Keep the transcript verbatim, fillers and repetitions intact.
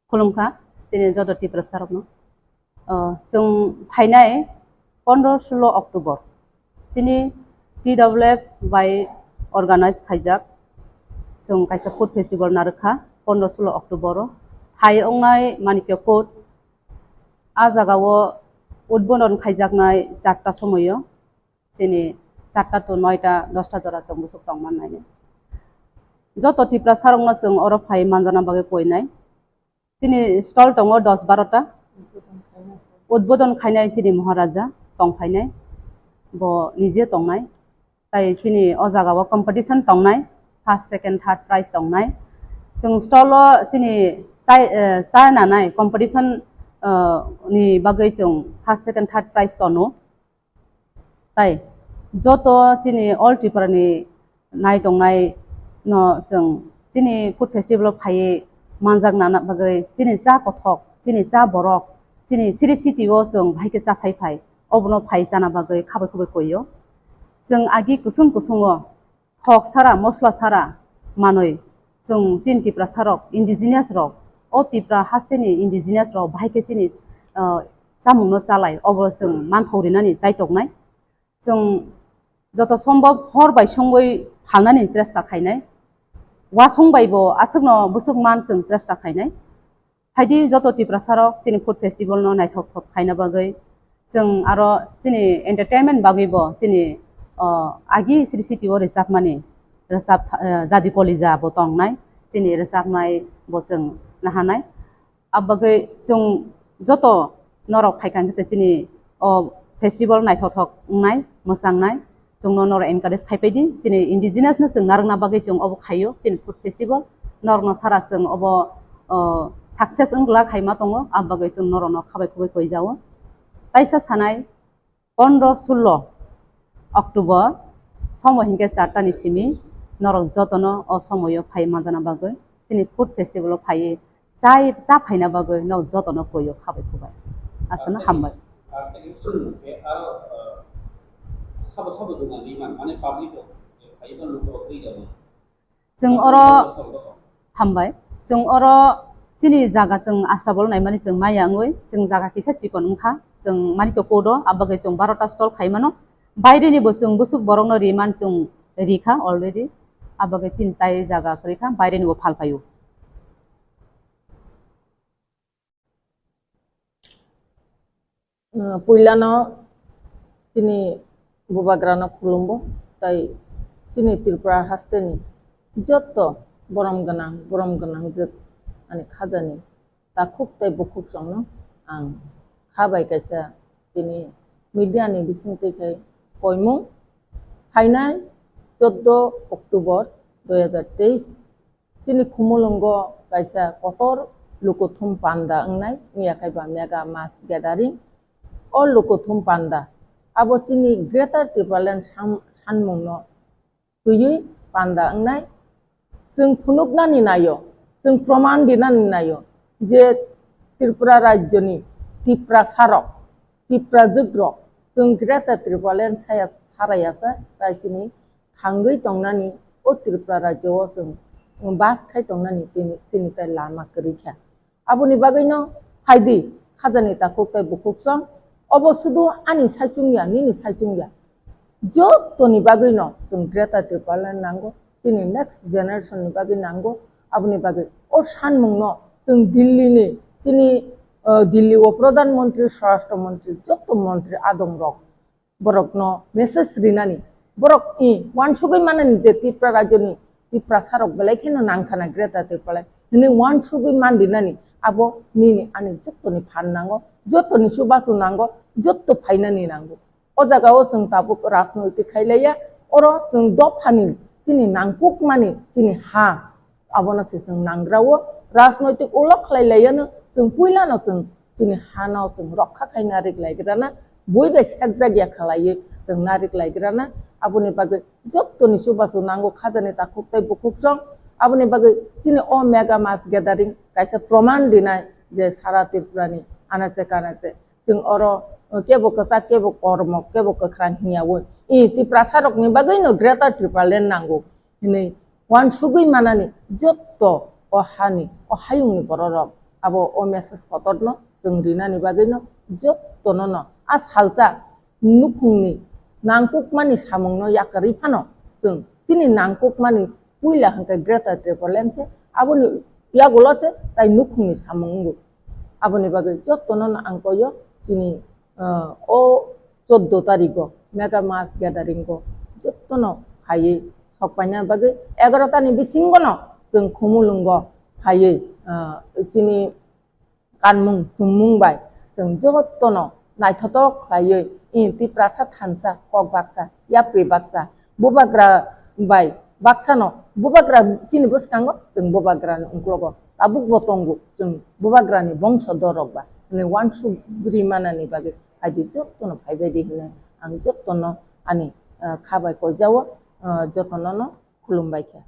Khulumkha, chini joto Tiprasa rokno. O, chwng phainai pondro sulo October, chini T W F bai organize khaijak, chwng kaisa food festival narwkha pondro sulo October o. Thai ongnai Manikya Court, a jagao udbodon khaijaknai charta somoio, chini charta to noita dosta jora chwng bwswk tongmannai. Joto Tiprasa rokno chwng oro phai manjana bagwi koinai. Chini stall tongo dos barota. Udbodon khainai chini Maharaja tong phainai. Bo nije tongnai. Tai chini o jagao competition tongnai. First, second, third prize tongnai. Chwng stall o chini chai, eh, chai nanai competition, eh, ni bagwi chwng first, second, third prize tono. Tai joto chini all Tripura ni nai tongnai no chwng chini food festival o phaiwi manjak nana bagwi chini cha kothok, chini cha borok, chini siri city o chwng bahai khe chasai phai, obono phai chana bagwi khabai khubai koio. Chwng agi kusung kusung o thok sara, mosla sara manwi chwng chini Tiprasa rok, indigenous rok, o Tipra haste ni indigenous rok bahai khe chini, ah, chamung no chalai, obo chwng manthok rinani chaitoknai. Chwng joto sombhob hor bai songwi phalnani chesta khainai. Wasong bai bo aswkno bwswk man chwng chesta khainai. Phaidi joto Tiprasa rok chini food festival no naithok thok khaina bagwi, chwng aro chini entertainment bagwi bo chini, o, agi siri city o rwchapmani, rwchap, eh, Jadi Kolija bo tongnai, chini rwchapnai bo chwng nahanai. Abagwi chwng joto norok phaikha hwnkhe chini o festival naithothok wngnai, mwchangnai, chwngno norok encourage khai paidi. Chini indigenous no chwng narwkna bagwi chwng obo khaio, chini food festival. Norokno sara chwng obo, o, success wng glak hai ma tongo, abagwi chwng norokno khabai khubui koijao. Taisa sanai, pondro sulo October, somo hinkhe charta ni simi, norok jotono o somoyo phai manjana bagwi chini food festival o phaiwi chai cha phaina bagwi nok jotono koyo khabai khubai. Aswkno hambai. Chwng oro hambai. Chwng oro chini jaga chwng Astabol naimani chwng maya wngwi, chwng jaga kisa chikon wngkha, chwng Manikya Court o, abagwi chwng barota stall khaimano. Baireni bo chwng bwswk borokno riman chwng rikha already, abagwi chini tai jaga kwrwikha, baireni bo phalphaio. Uh, puilano chini bubagrano khulumbo, tai chini Tripura hasteni jotto borom gwnang, borom gwnang jwk ani khajani takhuk tai bukhuk songno ang kha bai kaisa tini media ni bisingtwi khai koimung. Phainai choddo October dui hajar teis, chini Khumulwngo kaisa kotor lukuthum panda wngnai, wngya khai ba mega mass gathering. O lukuthum panda abo chini Greater Tipraland sam-, sanmungno twiwi panda wngnai. Chwng phunuknani naio, chwng proman dinani naio je Tripura rajyoni Tiprasarok, Tiprajwkrok chwng Greater Tipraland saya sarayasa tai chini thangwi tongnani, o Tripura rajyo o chwng bas khai tongnani tini chini tai lama kwrwi kha. Aboni bagwino phaidi khajani takhuk tai bukhuk song, obo sudu ani saichung ya, nini saichung ya. Jotoni bagwino chwng Greater Tipraland nango, chini next generation ni bagwi nango. Aboni bagwi o sanmungno chwng Delhi ni, chini, uh, Delhi o Pradhan Mantri, Swarashtra Mantri, joto mantri adong rok borokno message rinani, borok i uansugwi manani je Tipra rajyoni Tiprasarok belai kheno nangkhana Greater Tipraland hinwi uansugwi man rinani, abo nini ani jottoni phan nango, jottoni chubachu nango, jotto phainani nango. O jagao chwng tabuk rajnoitik khailaiya, oro chwng dophani chini nangkukmani chini ha, abono se chwng nangrao, rajnoitik ulo khlai laiyano, chwng puilano chwng chini hano chwng rokha khai narik laigrana, bui bai sekjak ya khlaiwi chwng narik laigrana. Aboni bagwi jottoni chubachu nango khajani takhuk tai bukhuk song. Aboni bagwi chini o mega mass gathering kaisa proman rinai je sara Tripurani anache kanache chwng oro kebo kwchak kebo kormo kebo kwkhwrang hwnyawi i Tiprasarokni bagwino Greater Tipraland nango hinwi uansugwi manani jotto o hani, o hayungni bororok abo o message kotorno chwng rinani bagwino jotono no a salsa nukhungni nangkukmani samungno yakarwi phano chwng chini nangkukmani puila hwnkhe Greater Tipraland se, aboni yagulo se tai nukhungni samung wngo. Aboni bagwi jotono no ang koyo chini, ah, o choudo tarigo mega mass gathering o jotono phaiwi sokpaina bagwi egarota ni bisingo no chwng Khumulwngo phaiwi, ah, chini kanmung chumung bai chwng jotono naithotok khlaiwi, i Tiprasa thansa kok baksa, yapri baksa, bubagra bai baksano, bubagra chini bwskango chwng bubagrani uklogo tabukbo tongo, chwng bubagrani bongso dorok ba hwnwi uansuk ri manani bagwi phaidi jotono phaibaidi hwnwi ang jotono ani, ah, kha bai koijao, ah, jotono no khulumbai kha.